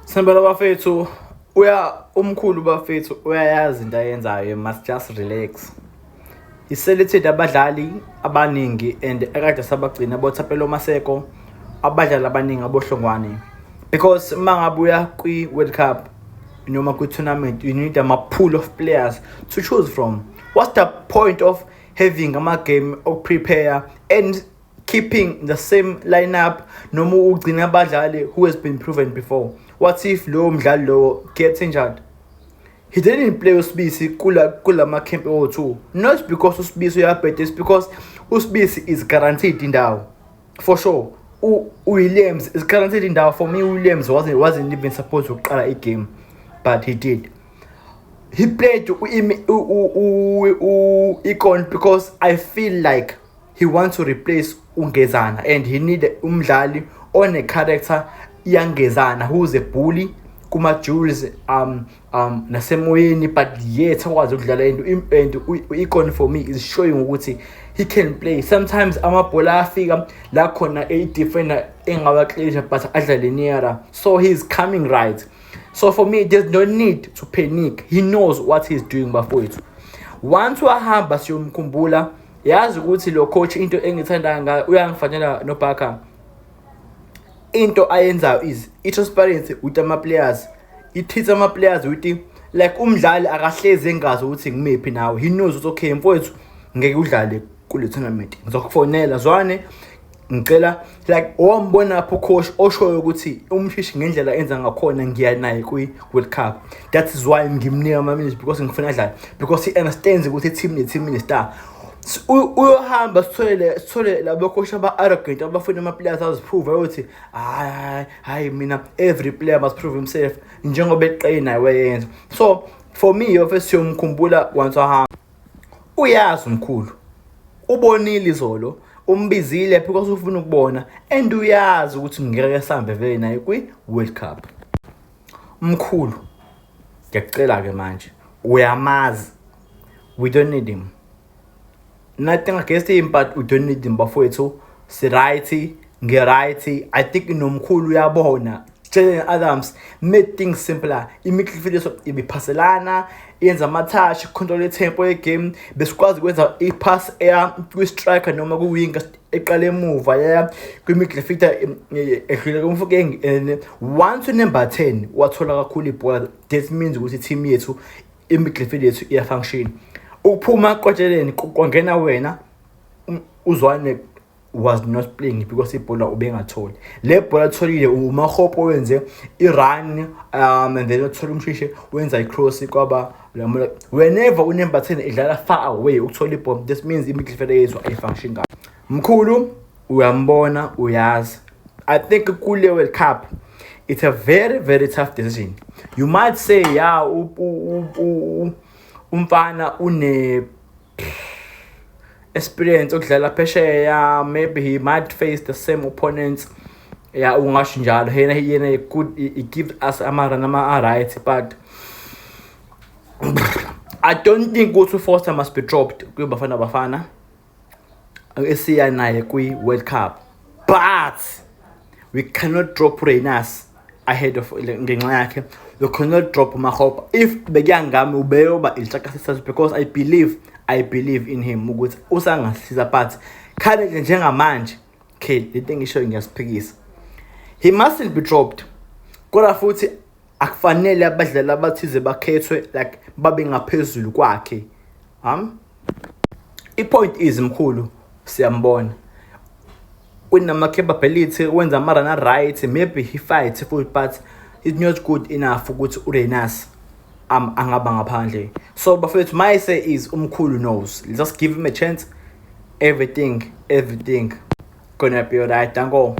Sembela bafethu, uya umkhulu bafethu, uyayazi into ayenzayo. You must just relax. He selected abadlali abaningi and ekade sabagcina boThapelo Maseko, abadlali abaningi aboHlongwane, because uma ngabe uya kwi-World Cup noma kwi-tournament, you need ama-pool of players to choose from. What's the point of having ama-game oku-prepare and keeping the same lineup noma ugcina abadlali who has been proven before? What if lowo mdlali lowo gets injured? He didn't play uSibisi kulama camp o2, not because uSibisi uyabheda, it's because uSibisi is guaranteed indawo for sure. UWilliams is guaranteed indawo. For me, Williams wasn't even supposed ukuqala igame, but he did. He played u-Icon because I feel like he wants to replace uNgezana and he need umdlali one character yaNgezana, who's a bully kuma-duels nasemoyeni, but yet akwazi ukudlala into. And u-Icon for me is showing ukuthi he can play. Sometimes amabhola ayafika la khona i-defender engawaklisha, but adlale nearer, so he's coming right. So for me, there's no need to panic. He knows what he's doing, bafowethu. Once wahamba, siyomkhumbula. Yazi ukuthi lo coach, into engithandayo ngayo, uyangifanela noBarker. Into ayenzayo is i-transparency with ama-players. I-treat ama-players with like umdlali akahlezi engazi ukuthi ngimephi nawe. He knows ukuthi, okay mfowethu, ngeke udlale kule tournament, ngizokufonela zwane, ngicela like wambona lapho coach oshoyo ukuthi uMshishi ngendlela enza ngakhona, ngiya naye kwi-World Cup. That is why ngimnika ama-minutes, because ngifuna adlale, because he understands ukuthi i-team ne-team ine-star. Uyohamba sithole labo coach aba-arrogant abafuna ama-players aziprove ukuthi hayi hayi hayi, mina every player must prove himself, njengoba eqeye naye wayenza. So for me, yofe siyomkhumbula once wahamba. Uyazi umkhulu ubonile izolo, umbizile because ufuna ukubona and uyazi ukuthi ngeke sambe vele naye kwi-World Cup. Mkhulu, ngiyakucela-ke manje, uyamazi, we don't need him. Nothing against him, but we don't need him, bafowethu. Si-right, ngi-right. I think nomkhulu uyabona. Jalen Adams made things simpler. I-midfield yethu ibiphaselana, yenza ama-touch, control i-tempo ye-game. Besikwazi ukwenza i-pass eya kwi-striker noma kwi-winger eqala emuva yaya kwi-midfielder edlule kuMofokeng. And once u-number 10 wathola kakhulu ibhola, that means ukuthi i-team yethu, i-midfield yethu iya-function. Ukuphuma kwaJalen kwangena wena uZwane was not playing because ibhola ubengatholi. Le bhola atholile uMahopo, wenze i-run and then wathola uMshishi, wenza i-cross kwaba. Whenever unumber 10 idlala far away ukuthola ibhola, this means i-midfield yethu ayifunction kahle. Mkhulu uyambona, uyazi. I think kule World Cup it's a very very tough decision. You might say, yeah, umfana une experience okudlala phesheya, maybe he might face the same opponents. Yeah, ungasho njalo. Yena good, he gives us ama-run ama-right, but I don't think ukuthi uFoster must be dropped kwiBafana Bafana esiya naye kwi-World Cup, but we cannot drop Rayners ahead of ngenxa yakhe. We cannot drop Mahopa. If bekuya ngami, ubeyoba ilitshaka sisters, because I believe in him ukuthi usangasiza, but currently, njengamanje, okay, lento engishoyo ngiyasiphikisa. He mustn't be dropped, kodwa futhi akufanele abadlali abathize bakhethwe like babe ngaphezulu kwakhe. I-point is, mkhulu siyambona unama-capability, wenza ama-run right, maybe he fight futhi, but it's not good enough ukuthi uRayners angaba ngaphandle. So bafethu, my say is umkhulu knows. Just give him a chance. Everything gonna be alright. Danko.